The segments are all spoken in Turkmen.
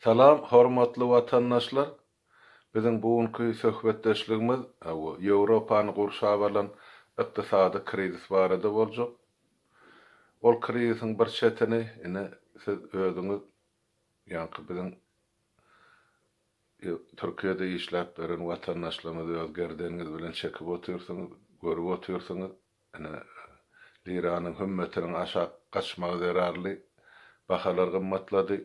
Salam hormatly watandaşlar! Biziň bu günki söhbetdeşligimiz Ýewropany gurşap alan ykdysady krizis barada boljak. Ol krizisiň bir çetini ine siz özüňiz ýaňky biziň Türkiýede işläp beren watandaşlarymyz öz gerdeniňiz bilen çekip otyrsyňyz, görüp otyrsyňyz. Ine, liranyň hümmetiniň aşak gaçmagy zerarly bahalar gymmatlady,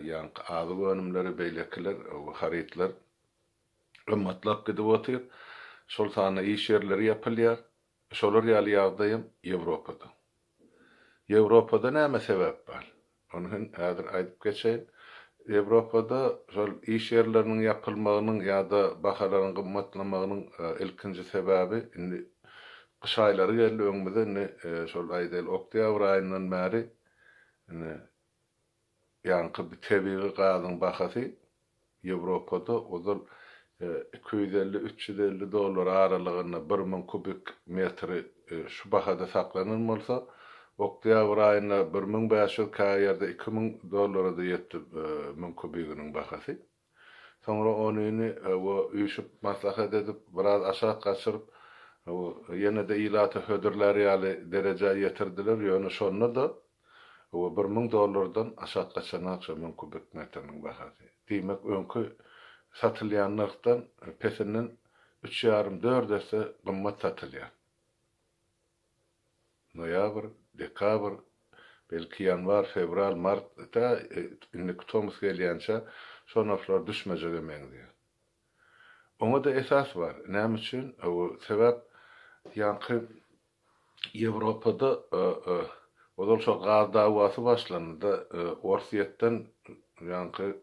ýaňky azyk önümleri, beýlekiler, harytlar gymmatlap gidip otyr. Şol sanda iş ýerleri ýapylýar. Şolar ýaly ýagdaýam Ýewropada. Ýewropada näme sebäp bar? Ony hem häzir aýdyp geçeýin. Ýewropada şol iş ýerleriniň ýapylmagynyň ýa-da bahalaryň gymmatlamagynyň ilkinji sebäbi indi gyş aýlary geldi öňümize indi şol aýdaýly oktýabr aýyndan bäri indi ýaňky tebigy gazyň bahasy Ýewropada ozal 250, 350 dollar aralygynda 1000 kubik metri şu bahada saklanan bolsa, oktýabr aýynda 1500, käýerde 2000 dollara-da ýetdi 1000 kubiginiň bahasy. Soňra onyny üýşüp maslahat edip, biraz aşak gaçyryp, ýene-de ilata hödürlär ýaly derejä ýetirdiler, ýöne şonda-da we 1000 dollardan aşak gaçanok şo 1000 kubik metriniň bahasy. Diýmek, öňki satylýan nyrhdan pesinden üç ýarym, dört esse gymmat satylýar. Noýabr, dekabr, belki ýanwar, fewral, mart, tä indiki tomus gelýänçä şo nyrhlar düşmejege meňzeýär. Oňa-da esas bar. Näme üçin? Sebäp ýaňky Ýewropada ozal şo gaz dawasy başlandy-da, Orsýetden ýaňky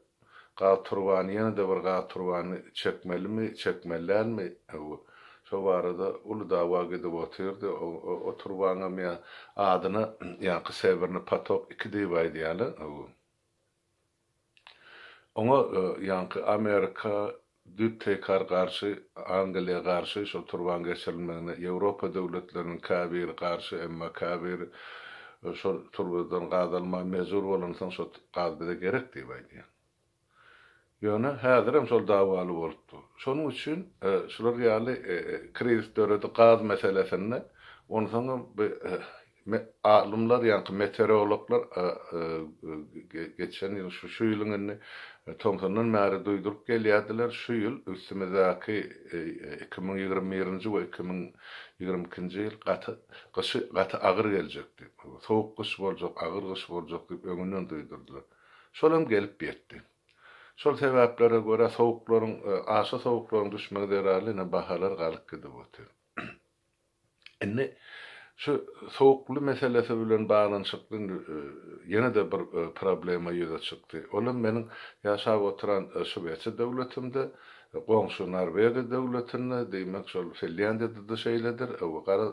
gaz turbany, ýene-de bir gaz turbany çekmelimi, çekmeli dälmi, şo barada uly dawa gidip otyrdy. O turbaňam ýa adyna ýaňky Sewernyý potok iki diýip aýdýarlar. Oňa ýaňky Amerika düýp-teýkar garşy, Angliýa garşy şol turbaň geçirilmegine Ýewropa döwletleriniň käbiri garşy, emma käbiri şol turbadan gaz almaga mejbur bolansoň şo gaz bize gerek diýip aýdýar. Ýöne häzirem şol dawaly bolup dur. Şonuň üçin şular ýaly krizis döredi gaz meselesinde. Onsoňam bu alymlar ýaňky meteorologlar geçen ýyl şu şu ýylyň indi tomsundan bäri duýduryp gelýärdiler. Şu ýyl üstümizdäki 2021-nji we 2022-nji ýyl gaty gyşy gaty agyr geljek diýip, sowuk gyş boljak, agyr gyş boljak diýip öňünden duýdurdylar. Şol hem gelip ýetdi. Şol sebäplere görä sowuklaryň, aşa sowuklaryň düşmegi zerarly ine bahalar galyp gidip otyr. Indi şu sowukly meselesi bilen baglanyşykly indi ýene-de bir problema ýüze çykdy. Ol hem meniň ýaşap oturan Şwesiýa döwletimde, goňşy Norwegiýa döwletinde, diýmek şol Finlýandiýada-da şeýledir, gara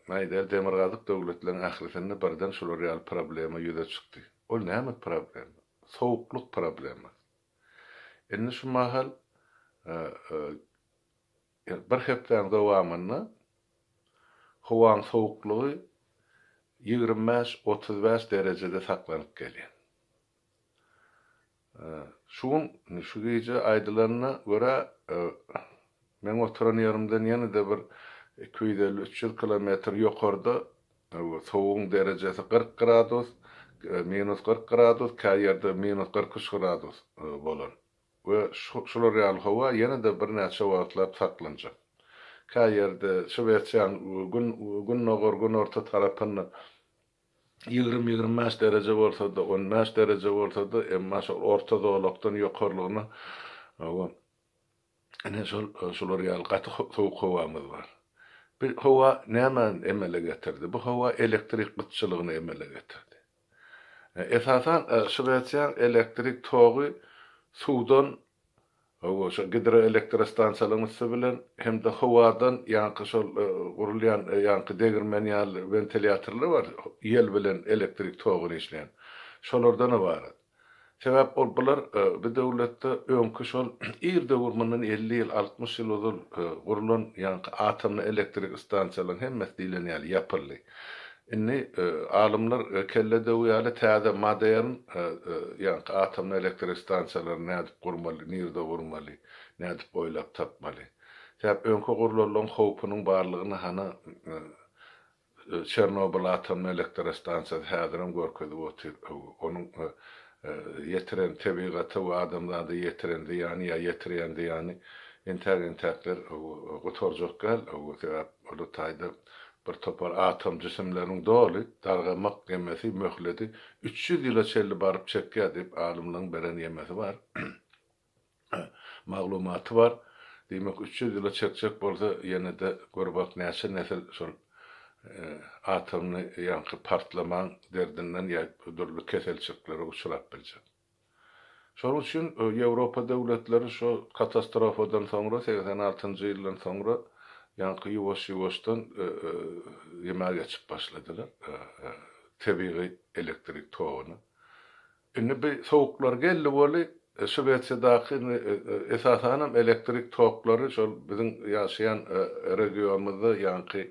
aýdaýly demirgazyk döwletleriň ählisinde birden şular ýaly problema ýüze çykdy. Ol näme problema? Sowuklyk problemasy. Indi şu mahal bir hepdäň dowamynda howaň sowuklygy 25, 35 derejede saklanyp gelýär. Şu gün, şu gije aýdylanyna görä, meň oturan ýerimden ýene-de bir 250, 300 kilometr ýokarda sowugyň derejesi 40 gradus, minus 40 gradus, kä ýerde minus 43 gradus bolan. We şular ýaly howa ýene-de birnäçe wagtlap saklanjak. Kä ýerde Şwesiýanyň gün, gündogar-günorta tarapynda 20-25 dereje bolsa-da, 15 dereje bolsa-da, emma şol orta zolakdan ýokarlygyna ine şol şular ýaly gaty sowuk howamyz bar. Bu howa nämäni emele getirdi? Bu howa elektrik gytçylygyny emele getirdi. Esasan Şwesiýanyň elektrik togy suwdan Hawa, şol gidroelektrostansiýalaryň üsti bilen hem-de howadan ýaňky şol gurulýan ýaňky degirmen ýaly wentilýatorlar bar, ýel bilen elektrik toguny işleýän. Şolardan ybarat. Sebäp ol bular bu döwletde öňki şol ir döwür mundan 50 ýyl, 60 ýyl ozal gurulan ýaňky atomly elektrik stansiýalaryň hemmesi diýlen ýaly ýapyldy. Indi alymlar kelle döwi ýaly täze modern ýaňky atomly elektrik stansiýalaryny nädip gurmaly, nirde gurmaly, nädip oýlap tapmaly. Sebäp öňki gurlanlaryň howpunyň barlygyny hany Çernobyl atomly elektrostansiýasy häzirem görkezip otyr. Onuň ýetiren tebigata we adamzada ýetiren zyýany ýa ýetirýän zyýany entäk-entäkler gutarjak däl. Sebäp ol taýda bir topar atom jisimleriniň doly dargamak ýemesi, möhledi 300 ýyla çenli baryp çekýär diýip alymlaryň beren ýemesi bar. Maglumaty bar. Diýmek, 300 ýyla çekjek bolsa, ýene-de gör bak näçe nesil şol atomny ýaňky partlamaň derdinden ýa dürli keselçiliklere uçrap biljek. Şonuň üçin Ýewropa döwletleri şo katastrofadan soňra, segsen altynjy ýyldan soňra ýaňky ýuwaş-ýuwaşdan ýemä geçip başladylar, tebigy elektrik toguna. Indi bi sowuklar geldi weli, Şwesiýadaky indi esasanam elektrik toklary şol biziň ýaşaýan regionymyzda ýaňky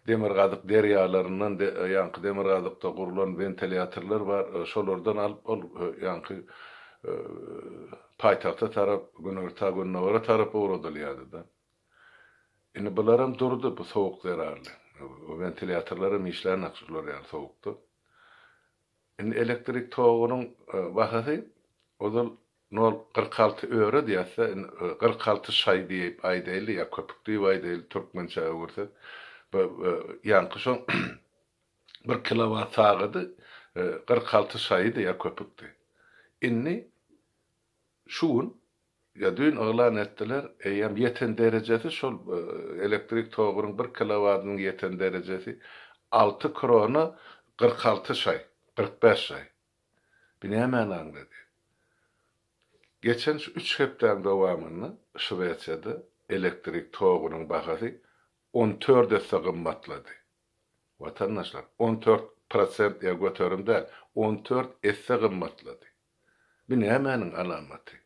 demirgazyk derýalaryndan ýaňky demirgazykda gurlan wentilýatorlar bar, şolardan alyp ol ýaňky paýtagta tarap, günorta, gündogara tarap ugradylýardy-da. Indi bularam durdy bu sowuk zerarly. Wentilýatorlaram işlänok şular ýaly sowukda. Indi elektrik togunyň bahasy ozal nol 46 öre diýýäs-de, indi 46 şaý diýip aýdaýly ýa köpük diýip aýdaýly türkmençä öwürsek. Bu ýaňky şoň bir kilowat sagady 46 şaýydy ýa köpükdi. Indi şu gün Ýa düýn yglan etdiler, eýýäm ýeten derejesi şol elektrik togunyň bir kilowadynyň ýeten derejesi alty krona 46 şaý, 45 şaý. Bu nämäni aňladýar? Geçen şu üç hepdäň dowamynda Şwesiýada elektrik togunyň bahasy 14 esse gymmatlady. Watandaşlar, 14 prosent ýa göterim däl, 14 esse gymmatlady. Bu nämäniň alamaty?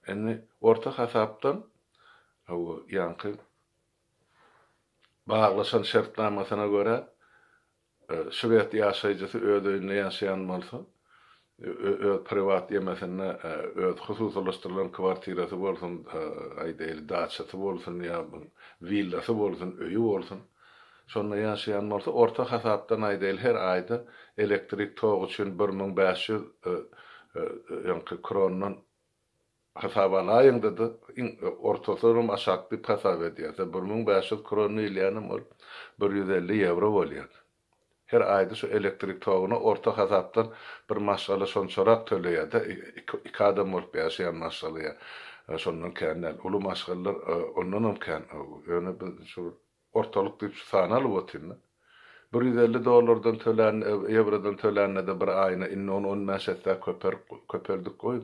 Indi orta hasapdan hawa ýaňky baglaşan şertnamasyna görä şwed ýaşaýjysy öz öýünde ýaşaýan bolsa, öz priwat ýemesinde öz hususylaşdyrylan kwartirasy bolsun, aýdaýly daçasy bolsun ýa willasy bolsun, öýi bolsun, Şonda ýaşaýan bolsa, orta hasapdan aýdaýly her aýda elektrik togy üçin 1500 ýaňky krondan hasaba alaýyňda-da, iň ortadanam aşak diýip hasap edýärse, 1500 kron diýilýänem ol 150 ýewro bolýar. Her aýda şu elektrik toguna orta hasapdan bir maşgala şonçarak töleýär-de, iki adam bolup ýaşaýan maşgala ýa şondan kän däl. Uly maşgalalar ondanam kän. Ýöne biz şu Ortalyk diýip şu sany alyp otyryn-da. 150 dollardan tölän, ýewrodan tölände-de bir aýyna indi ony on bäş essä köperip, köpeldik goý.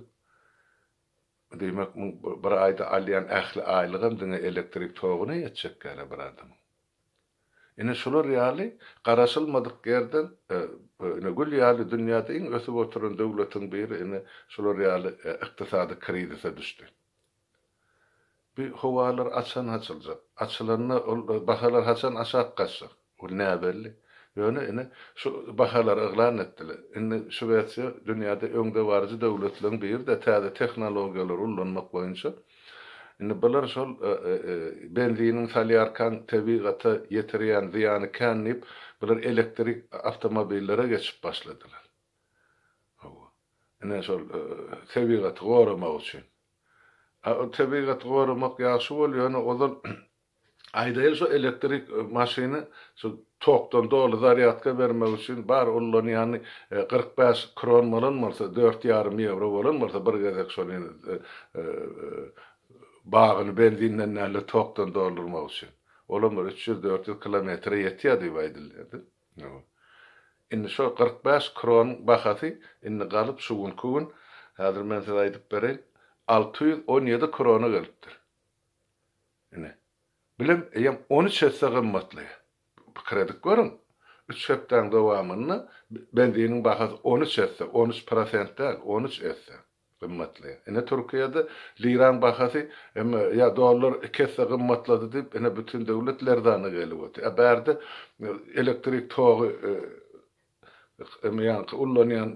Diýmek, muň bir aýda alýan ähli aýlygam diňe elektrik toguna ýetjek ýaly bir adamyň. Ine şular ýaly garaşylmadyk ýerden, ine gül ýaly dünýäde iň ösüp oturan döwletiň biri ine şular ýaly ykdysady krizise düşdi. Bu howalar haçan açyljak? Açylanda ol bahalar haçan aşak gaçjak? Ol näbelli. Ýöne ine, şu bahalary yglan etdiler. Indi Şwesiýa dünýäde öňdebaryjy döwletleriň biri-de täze tehnologiýalary ullanmak boýunça. Indi bular şol benziniň salýarkaň tebigata ýetirýän zyýany kän diýip, bular elektrik awtomobillere geçip başladylar. Hawa. Ine şol tebigaty goramak üçin. A o tebigaty goramak ýagşy bolýar, ýöne ozal aýdaýly şo elektrik maşyny şu tokdan doly zarýadka bermek üçin bar ullanýany 45 kron bolan bolsa, dört ýarym ýewro bolan bolsa bir gezek şony bagyny benzinden däl-de tokdan doldurmak üçin. Olam bir 300-400 kilometre ýetýär diýip aýdylýardy. Indi şo 45 kronyň bahasy indi galyp şu günki gün, häzir men size aýdyp bereýin, 617 krona gelipdir. Ine. Bilem eýýäm 13 esse gymmatlaýar. Pikir edip görüň. Üç hepdäň dowamynda benziniň bahasy 13 esse, 13 prosent däl, 13 esse. Gymmatlaýar. Ine Türkiýede liraň bahasy emme ýa dollar iki esse gymmatlady diýip ine bütin döwlet lerzana gelip otyr. A bärde elektrik togy emme ýaňky ullanýan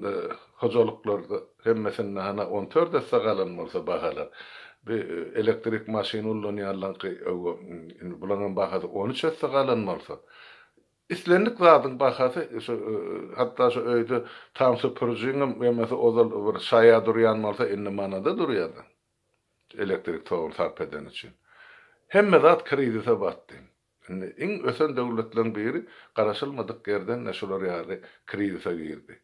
hojalyklarda hemmesinde hana on dört esse galan bolsa bahalar. Bi elektrik maşyn ullanýanlaňky indi bulaňam bahasy on üç esse galan bolsa. Islendik zadyň bahasy şu hatda şu öýde tam süpürijiňem ýemesi ozal bir şaýa durýan bolsa indi manada durýada. Elektrik toguny sarp edeni üçin. Hemme zat krizise batdy. Indi iň ösen döwletleriň biri garaşylmadyk ýerden-de şular ýaly krizise girdi.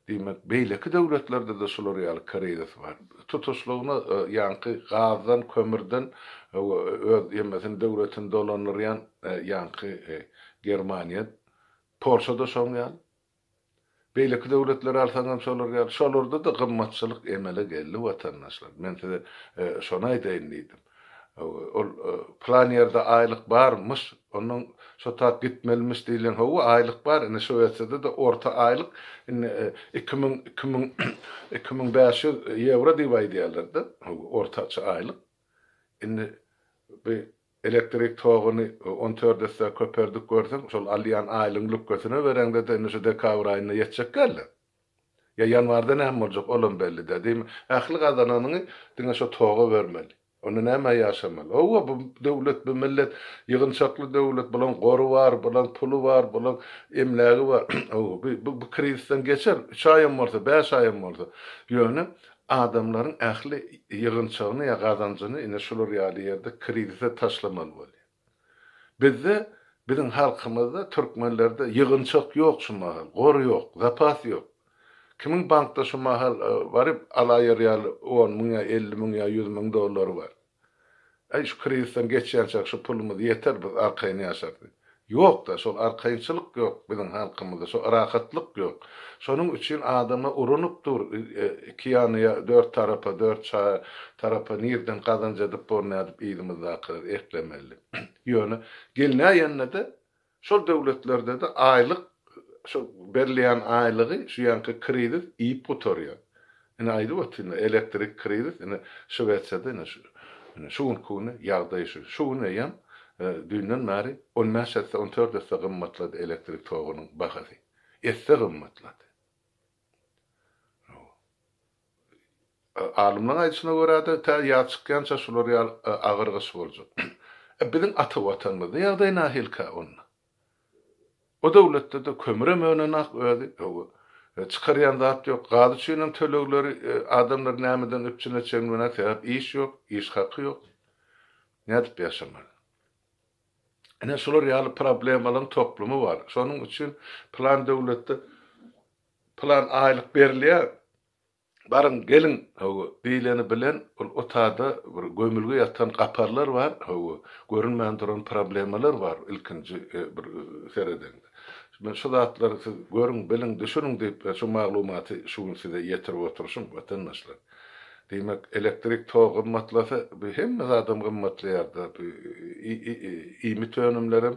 Diýmek, beýleki döwletlerde-de şular ýaly krizis bar. Tutuşlygyna ýaňky gazdan, kömürden öz ýemesini, döwletini dolandyrýan ýaňky Germaniýa, Polşa-da şoň ýaly. Beýleki döwletleri alsaňam şolar ýaly. Şolarda-da gymmatçylyk emele geldi, watandaşlar. Men size şony aýdaýyn diýdim. Ol pylan ýerde aýlyk barmyş, onnoň şo tap gitmelimiş diýlen, hawa, aýlyk bar, indi Şwesiýada-da orta aýlyk indi 2000, 2000, 2500 ýewro diýip aýdýarlar-da, hawa, ortaça aýlyk. Indi bu elektrik toguny on dört esse köpeldip görseň, şol alýan aýlygyň lükgesine bereňde-de indi şu dekabr aýynda ýetjek däldir. Ýa ýanwarda näme boljak, olam belli däl. Diýmek, ähli gazananyňy diňe şo toga bermeli. Onda nämä ýaşamaly? Hawa, bu döwlet, bu millet ýygynçakly döwlet, bulaň gory bar, bulaň puly bar, bulaň emlägi bar. Hawa, bu, bu, bu krizisden geçer, üç aýam bolsa, bäş aýam bolsa. Ýöne adamlaryň ähli ýygynçagyny ýa gazanjyny ine şular ýaly ýerde krizise taşlamaly bolýar. Bizde, biziň halkymyzda, türkmenlerde ýygynçak ýok şu mahal, gor ýok, zapas ýok. Kimiň bankda şu mahal baryp alaýar ýaly on müň ýa 50 müň ýa 100 müň dollary bar. Äý şu krizisden geçýänçäk şu pulumyz ýeter biz arkaýyn ýaşarys diýip. Ýok-da, şol arkaýynçylyk ýok biziň halkymyzda, şo rahatlyk ýok. Şonuň üçin adamlar urunyp dur, iki ýana ýa dört tarapa, dört çaý tarapa nirden gazanç edip bor, nädip yzymyzdakylary eklemeli. Ýöne gelnäýende-de şol döwletlerde-de aýlyk Şu berilýän aýlygy şu ýanky krizis iýip gutarýar. Ine aýdyp otyryn-a, elektrik krizis ine Şwesiýada ine şu ine şu günki güni ýagdaý şu. Şu gün eýýäm düýnden bäri on bäş esse, on dört esse gymmatlady elektrik togunyň bahasy. Esse gymmatlady. Alymlaryň aýdyşyna görä-de, tä ýaz çykýança şular ýaly agyr gyş boljak. E, biziň ata Watanymyzda ýagdaý nähilikä onda? O döwletde-de kömürem önenak özi, hawa, çykarýan zat ýok, gaz üçinem tölegleri adamlar nämeden üpjün etjegini bilenok, sebäp iş ýok, iş haky ýok. Nädip ýaşamaly? Ine şular ýaly problemalaryň toplumy bar. Şonuň üçin pylan döwletde pylan aýlyk berilýär, Baryň, geliň, hawa, diýleni bilen ol otada bir gömülgi ýatan gaparlar bar, hawa, görünmän duran problemalar bar ilkinji bir seredeňde. Men şu zatlary siz görüň, biliň, düşüniň diýip şu maglumaty şu gün size ýetirip oturyşym, watandaşlar. Diýmek, elektrik togy gymmatlasa, bu hemme zadam gymmatlaýar-da, bu iýmit önümlerem,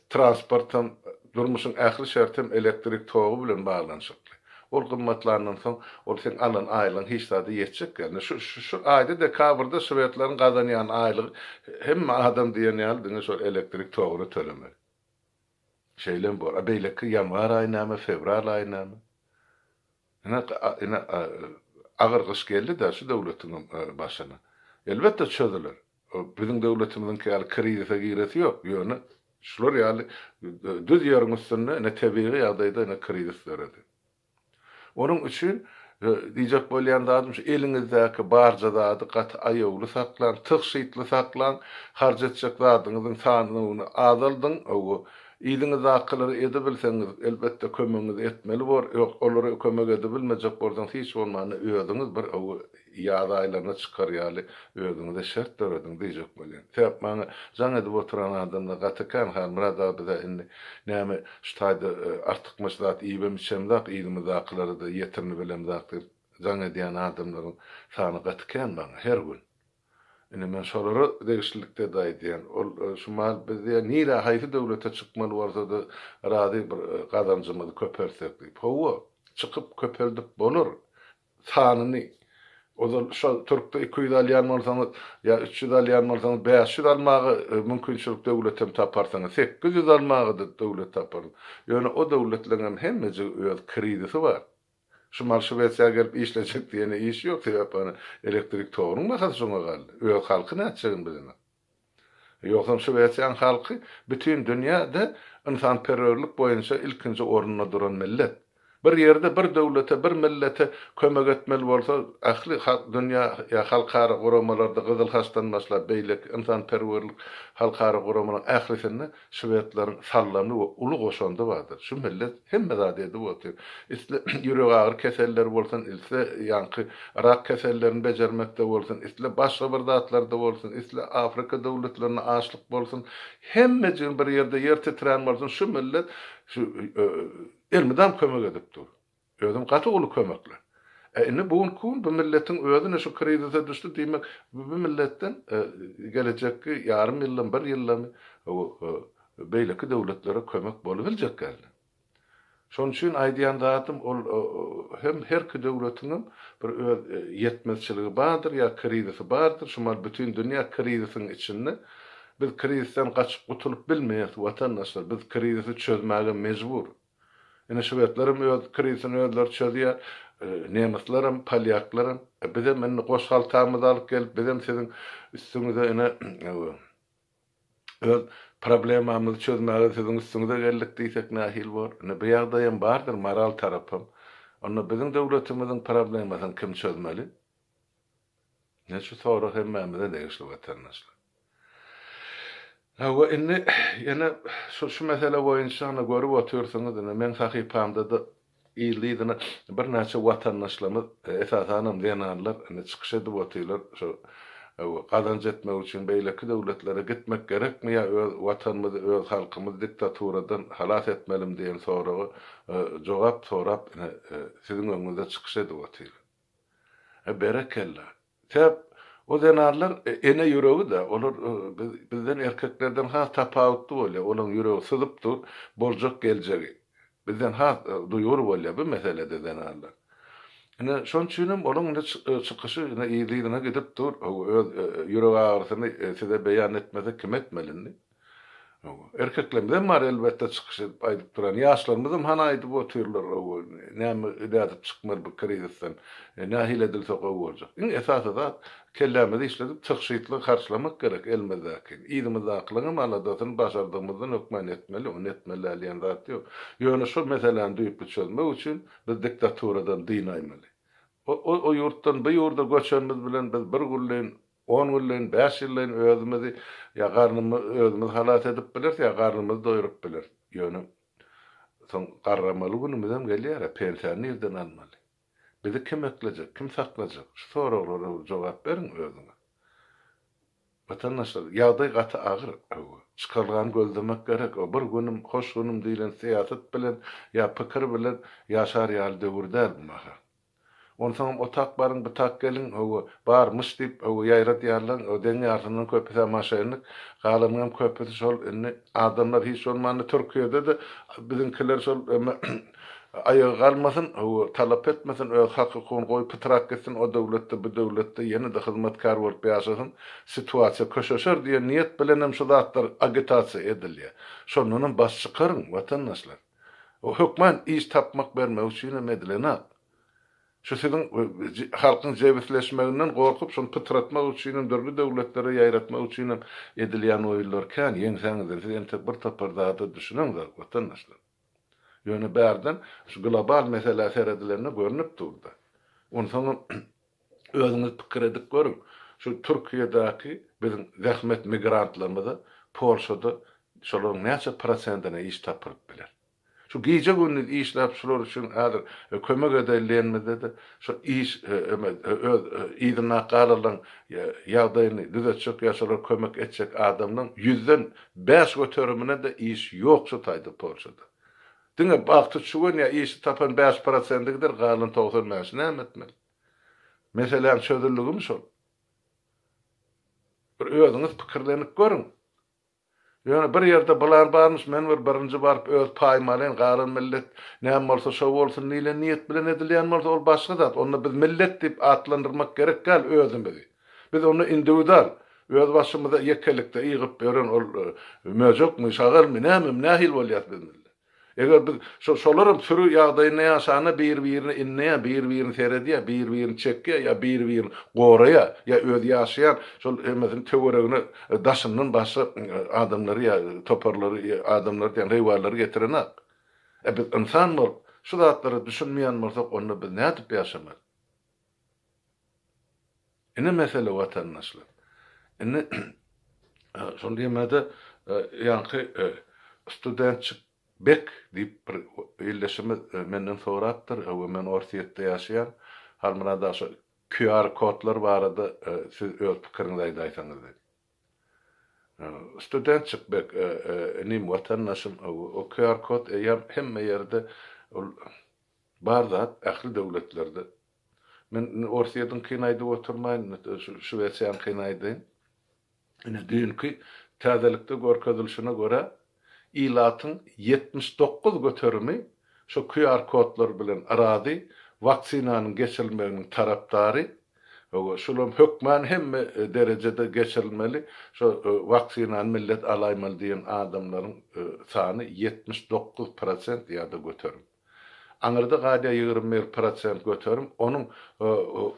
transportam, durmuşyň ähli şertem elektrik togy bilen baglanyşykly. Ol gymmatlandan soň, ol seň alan aýlygyň hiç zada ýetjek däl. Ine, şu, şu aýda dekabrda şwedleriň gazanýan aýlygy hemme adam diýen ýaly diňe şol elektrik toguny tölemeli. Şeýlem bor. A beýleki ýanwar aýy näme, fewral aýy näme? Ine, ine, agyr gyş geldi-dä şu döwletiňem başyna. Elbetde çözüler. Biziň döwletimiziňki ýaly krizise giresi ýok, ýöne şular ýaly düz ýeriň üstünde ine tebigy ýagdaýda ine krizis döredi. Onuň üçin diýjek bolýan zadym şu eliňizdäki barja zady gaty aýawly saklaň, tygşytly saklaň, harç etjek zadyňyzyň sanyny azaldyň, hawa, yzyňyzdakylary edebilseňiz elbetde kömegiňizi etmeli bor, ýok olara kömek edebilmejek bolsaňyz hiç bolmanda özüňiz bir hawa Ýaz aýlaryna çykar ýaly özüňize şert dörediň diýjek bolýan. Sebäp maňa jaň edip oturan adamlar gaty kän Halmyrat aga bizä indi näme şu taýda artykmaç zat iýibem içemzak yzymyzdakylara-da ýetirini bilemzak diýip jaň edýän adamlaryň sany gaty kän maňa her gün. Indi men şolara degişlilikde-de aýdýan. Ol şu mahal biz diýýär nirä haýsy döwlete çykmaly bolsa-da razy bir gazanjymyzy köpeltsek diýip. Hawa, çykyp köpeldip bolar. Sanyny. Ozal şo türkde 200 alýan bolsaňyz ýa 300 alýan bolsaňyz 500 almaga mümkinçilik döwletem taparsyňyz, 800 almaga-da döwlet taparsyňyz. Ýöne o döwletleňem hemmejigi öz krizisi bar. Şu mal Şwesiýa gelip işlejek diýene iş ýok, sebäp ana elektrik togunyň bahasy şoňa galdy. Öz halky nätjegini bilenok. Ýogsam Şwesiýanyň halky bütin dünýäde ynsanperwerlik boýunça ilkinji orunda duran millet. Bir ýerde bir döwlete, bir millete kömek etmeli bolsa, ähli dünýä ýa halkara guramalarda Gyzyl Haçdan başlap beýleki ynsanperwerlik halkara guramalaryň ählisinde Şwedleriň sallamly we uly goşandy bardyr. Şu millet hemme zady edip otyr. Isle ýüregagyry keselleri bolsun, isle ýaňky rak kesellerini bejermekde bolsun, isle başga bir zatlarda bolsun, isle Afrika döwletlerinde açlyk bolsun, hemmejigini bir ýerde ýer titrän bolsun, şu millet şu elmydam kömek edip dur. Özem gaty uly kömekler. E indi bu günki gün bu milletiň özi ine şu krizise düşdi, diýmek bu milletden gelejekki ýarym ýyldamy, bir ýyldamy beýleki döwletlere kömek bolubiljek geldi. Şonuň üçin aýdýan zadym ol hem herki döwletiňem bir öz ýetmezçiligi bardyr ýa krizisi bardyr, şu mal bütin dünýä krizisiň içinde biz krizisden gaçyp gutulyp bilmeýäs watandaşlar, biz krizisi çözmäge mejbur. Ine şwedlerem öz krizisini özleri çözýär, nemeslerem, polýaklaram. E bizem indi goş haltamyzy alyp gelip bizem siziň üstüňize ine öz problemamyzy çözmäge siziň üstüňize geldik diýsek nähili bor? Ine bu ýagdaýam bardyr moral tarapam. Onda biziň döwletimiziň problemasyny kim çözmeli? Ine şu sorag hemmämize degişli watandaşlar. Hawa indi ýene şu şu mesele boýunça ine görüp otyrsyňyz ine meň sahypamda-da yzly-yzyna birnäçe watandaşlarymyz esasanam zenanlar ine çykyş edip otyrlar şu gazanç etmek üçin beýleki döwletlere gitmek gerekmi ýa öz watanymyzy öz halkymyzy diktaturadan halas etmelimi diýen soraga jogap sorap ine siziň öňüňizde çykyş edip otyrlar. Berekella. Sebäp o zenanlar ene ýüregi-de, olar bizden erkeklerden has tapawutly bolýar. Olaryň ýüregi syzyp dur, boljak geljegi. Bizden has duýgur bolýar bu meselede zenanlar. Ine, şonuň üçin hem olaryň indi çykyşy ine yzly-yzyna gidip dur. Öz ýürek agyrysyny size beýan etmese kim etmeli indi? Erkeklerimizem bar elbetde çykyş edip aýdyp duran. Ýaşlarymyzam hany aýdyp otyrlar hawa näme nädip çykmaly bu krizisden, nähili edilse gowy boljak. Iň esasy zat kellämizi işledip tygşytly harçlamak gerek elimizdäkini. Yzymyzdakylaryňam aladasyny başardygymyzdan hökman etmeli, ony etmeli däl diýen zat ýok. Ýöne şu meseläni düýpli çözmek üçin biz diktaturadan dynaýmaly. O o ýurtdan bu ýurda göçenimiz bilen biz bir günleýin On günleýin, bäş ýyllaýyn özümizi ýa garnymyzy özümiz halas edip bileris, ýa garnymyzy doýrup bileris. Ýöne soň garramaly günümizem gelýär-ä, pensiýany nirden almaly? Bizi kim eklejek, kim saklajak? Şu soraglara jogap beriň özüňiz. Watandaşlar, ýagdaý gaty agyr. Hawa, çykalgany gözlemek gerek. O bir günüm, hoş günüm diýlen syýasat bilen ýa pikir bilen ýaşar ýaly döwür däl bu mahal. Onsoňam o tak baryň, bu tak geliň, hawa, bar, myş diýip, hawa, ýaýradýarlaň, o deň ýarysyndan köpüs-ä maşennik, galanyňam köpüsi şol, indi adamlar hiç bolmanda Türkiýede-de biziňkiler şol eme aýagy galmasyn, hawa, talap etmesin, öz hak-hukugyny goý, pytrak gitsin, o döwletde, bu döwletde ýene-de hyzmatkär bolup ýaşasyn, situasiýa köşeşer diýen niýet bilenem şu zatlar agitasiýa edilýär. Şondanam baş çykaryň, watandaşlar. O hökman iş tapmak bermek üçinem edilenak. Şu siziň halkyň jebisleşmeginden gorkup şony pytratmak üçinem dürli döwletlere ýaýratmak üçinem edilýän oýunlar kän ýeňsäňizden siz entek bir topar zada düşüneňzok watandaşlar. Ýöne bärden şu global meselä seredilende görnüp durda. Onsoňam Özüňiz pikir edip görüň, şu Türkiýedäki biziň zähmet migrantlarymyza Polşada şolaryň näçe prosentine iş tapylyp biler? Şu gije-gündiz işläp şular üçin häzir kömek edeli diýenimizde-de şu iş öz yzyndaky galanlaryň ýagdaýyny düzetjek ýa şolara kömek etjek adamlaryň ýüzden bäş göterimine-de iş ýok şu taýda Polşada. Diňe bagty çüwen ýa işi tapan bäş prosendi gider, galan 95-i näme etmeli? Meseläň çözüldigimi şol? Bir özüňiz pikirlenip görüň. Ýöne bir ýerde plan barmyş, men bir birinji baryp öz paýymy alaýyn, galan millet näme bolsa şo bolsun diýlen niýet bilen edilýän bolsa ol başga zat. Onda biz millet diýip atlandyrmak gerek däl özümizi. Biz onda indiwidual, öz başymyza ýekelikde ýygyp ýören ol möjekmi, şagalmy, nämemi, nähili bolýas biz millet? Eger biz şo şolaram süri ýagdaýynda ýaşanda bir-birine inleýär, bir-birini seredýär, bir-birini çekýär ýa bir-birini goraýar, ýa öz ýaşaýan şol hemmesini töweregine daşyndan başga adamlary ýa toparlary ýa adamlary diýen haýwanlary getirenak. E biz ynsan bolup şu zatlara düşünmeýän bolsak onda biz nädip ýaşamaly? Ine mesele watandaşlar. Indi şol ýemede ýaňky studentçik Bek diýip bir ildeşimiz menden sorapdyr, we men Orsýetde ýaşaýan. Halmyrat aga şo QR kodlar barada siz öz pikiriňizi aýdaýsaňyz diýip. Studentçik Bek inim watandaşym o QR kod eýýäm hemme ýerde ol bar zat ähli döwletlerde Men indi Orsýetiňkini aýdyp oturmaýyn, şu Şwesiýanyňkyny aýdaýyn. Ine, düýnki täzelikde görkezilişine görä, ilatyň 79 göterimi şu QR kodlar bilen razy, waksinanyň geçirilmeginiň tarapdary, hawa, şulam hökman hemme derejede geçirilmeli, şo waksinany millet alaýmaly diýen adamlaryň sany 79 prosent ýa-da göterim. Aňyrda galýar 21 prosent göterim, onuň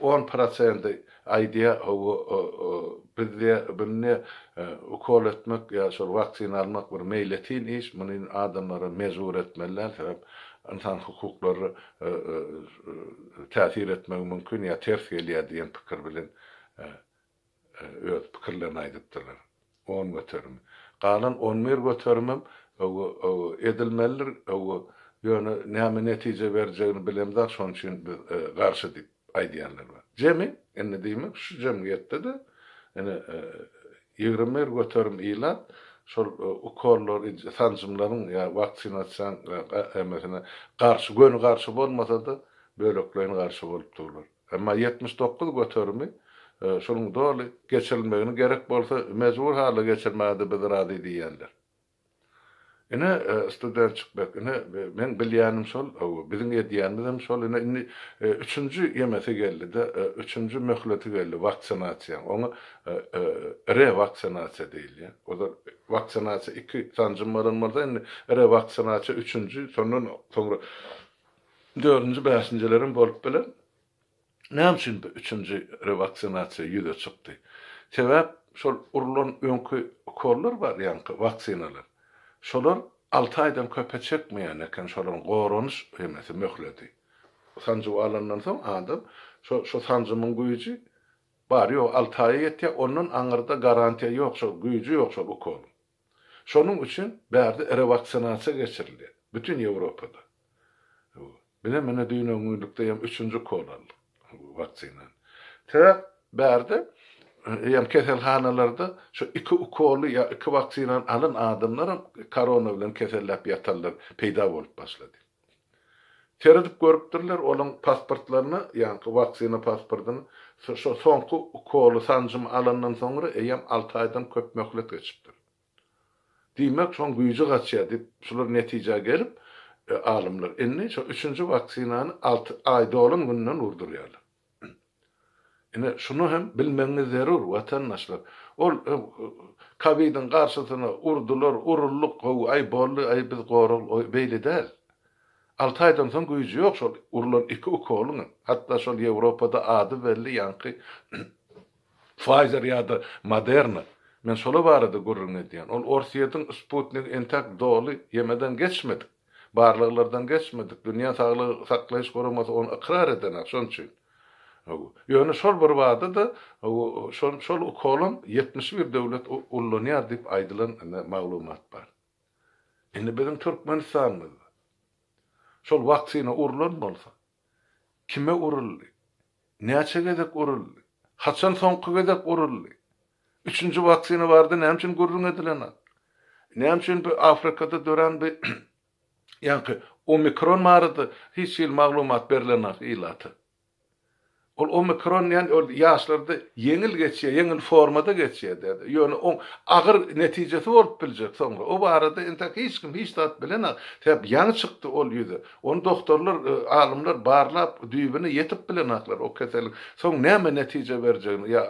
on prosendi aýdýar, hawa, biz diýýär, muny diýýär, ukol etmek ýa şol waksina almak bir meýletin iş, muny adamlara mejbur etmeli däl, sebäp ynsan hukuklary täsir etmegi mümkin ýa ters gelýär diýen pikir bilen öz pikirlerini aýdypdyrlar. On göterimi. Galan on bir göterimem edilmelidir, ýöne näme netije berjegini bilemzok, şonuň üçin biz garşy diýip aýdýanlar bar. Jemi, indi diýmek, şu jemgyýetde-de ine 21% ilat şol ukollar, sanjymlaryň ýa waksinasiýaň hemmesine garşy, göni garşy bolmasa-da, bölekleýin garşy bolup durlar. Emma 79 göterimi şunuň doly geçirilmegini gerek bolsa mejbur halda geçirmäge-de biz razy diýýänler. Ine, studentçik bek, ine, meň bilýänim şol, hawa, biziň edýänimizem şol, ine, indi üçünji ýemesi geldi-de, üçünji möhleti geldi waksinasiýaň, oňa rewaksinasiýa diýilýär. Ozal waksinasiýa iki sanjym bolan bolsa, indi rewaksinasiýa üçünji, şondan soňra Dördünji, bäşinjilerem bolup biler. Näme üçin bu üçünji rewaksinasiýa ýüze çykdy? Sebäp şol urlan öňki ukollar bar, ýaňky waksinalar. Şolar alty aýdan köpe çekmeýän eken şolaryň goranyş hemesi, möhleti. Sanjym alandan soň adam şo şo sanjymyň güýji bary-ýogy alty aýa ýetýär, ondan aňyrda garantiýa ýok, şol güýji ýok şol ukolyň. Şonuň üçin bärde rewaksinasiýa geçirilýär. Bütin Ýewropada. Bizem ine düýn öňňünlikde hem üçünji ukol aldyk waksinany. Sebäp bärde hem keselhanalarda şu iki ukoly ýa iki waksinany alan adamlaram korona bilen keselläp ýatanlar peýda bolup başlady. Seredip görüpdirler olaň pasportlaryna, ýaňky waksina pasportyny, şo soňky ukoly, sanjymy alandan soňra eýýäm alty aýdan köp möhlet geçipdir. Diýmek, şoň güýji gaçýar diýip, şular netijä gelip, alymlar indi şo üçünji waksinany alty aý dolan günden urdurýarlar. Ine, şuny hem bilmegiňiz zerur, watandaşlar. Ol kowidiň garşysyna urdular, uruldyk, how, aý, boldy, aý, biz gorag, oý, beýle däl. Alty aýdan soň güýji ýok şol urlan iki ukolyň hem. Hatda şol Ýewropada ady belli ýaňky Pfizer ýa-da Moderna. Men şolar barada gürrüň edýän. Ol Orsýetiň Sputnigi entäk doly ýemeden geçmedik. Barlaglardan geçmedik. Dünýä saglygy saklaýyş guramasy ony ykrar edenak, şonuň üçin. Hawa. Ýöne şol bir bada-da, hawa, şol, şol ukolam 71 döwlet ullanýar diýip aýdylan ine maglumat bar. Indi biziň Türkmenistanymyzda şol waksina urlan bolsa, kime uruldy, näçe gezek uruldy, haçan soňky gezek uruldy, üçünji waksina barada näme üçin gürrüň edilenak? Näme üçin bu Afrikada dörän bu ýaňky omikron barada hiç hili maglumat berlenak ilata? Ol omikron diýen ol ýaşlarda ýeňil geçýär, ýeňil formada geçýär diýýär. Ýöne oň agyr netijesi bolup biljek soňra. O barada entek hiç kim hiç zat bilenok. Sebäp ýaňy çykdy ol ýüze. Ony dogtorlar, alymlar barlap düýbüne ýetip bilenoklar o keseliň soň näme netije berjegini ýa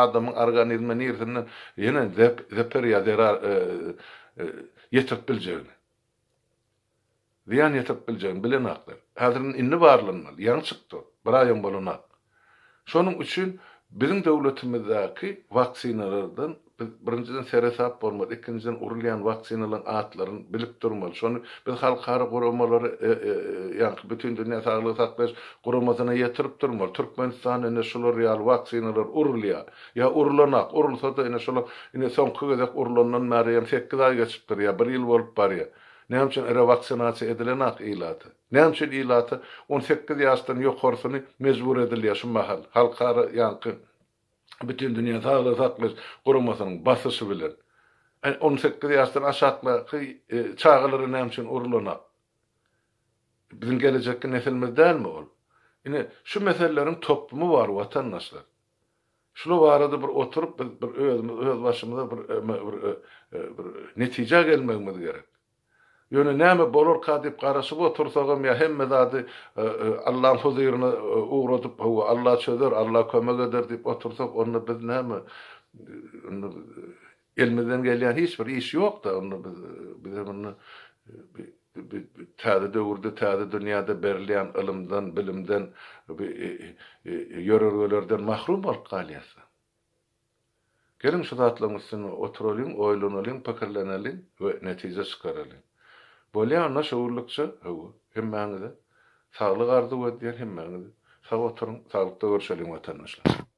adamyň organizmine niresinden ýene zeper ýa zerar ýetirip biljegini. Zyýan ýetirip biljegini bilenaklar. Häzir indi barlanmaly. Ýaňy çykdy ol. Bir aýam bolanak. Şonuň üçin biziň döwletimizdäki waksinalardan biz birinjiden seresap bolmaly, ikinjiden urulýan waksinalaryň atlaryny bilip durmaly. Şony biz halkara guramalary ýaňky Bütindünýä saglygy saklaýyş guramasyna ýetirip durmaly. Türkmenistanda ine şular ýaly waksinalar urulýar. Ýa urulanak, urulsa-da ine şolar ine soňky gezek urulandan bäri hem sekiz aý geçipdir ýa bir ýyl bolup barýar. Näme üçin rewaksinasiýa edilenak ilata? Näme üçin ilata 18 ýaşdan ýokarsyny mejbur edilýär şu mahal halkara ýaňky Bütindünýä saglygy saklaýyş guramasynyň basyşy bilen? 18 ýaşdan aşaklaky çagalara näme üçin urulanak? Biziň gelejekki nesilimiz dälmi ol? Ine, şu meseleleriň toplumy bar watandaşlar. Şular barada bir oturyp biz bir özümiz öz başymyza bir bir bir netijä gelmegimiz gerek. Ýöne näme bolarka diýip garaşyp otursagam ýa hemme zady Allaň huzyryna ugradyp hawa Alla çözer, Alla kömek eder diýip otursak onda biz näme onda elimizden gelýän hiç bir iş ýok-da onda biz bize munda Täze döwürde, täze dünýäde berilýän ylymdan, bilimden, ýörelgelerden mahrum bolup galýarys. Geliň şu zatlaryň üstünde oturalyň, oýlanalyň, pikirleneliň we netije çykaralyň. Bolýa onda şu günlükçe, hawa, hemmäňize saglyk arzuw edýän hemmäňize. Sag oturyň, saglykda görşeliň watandaşlar.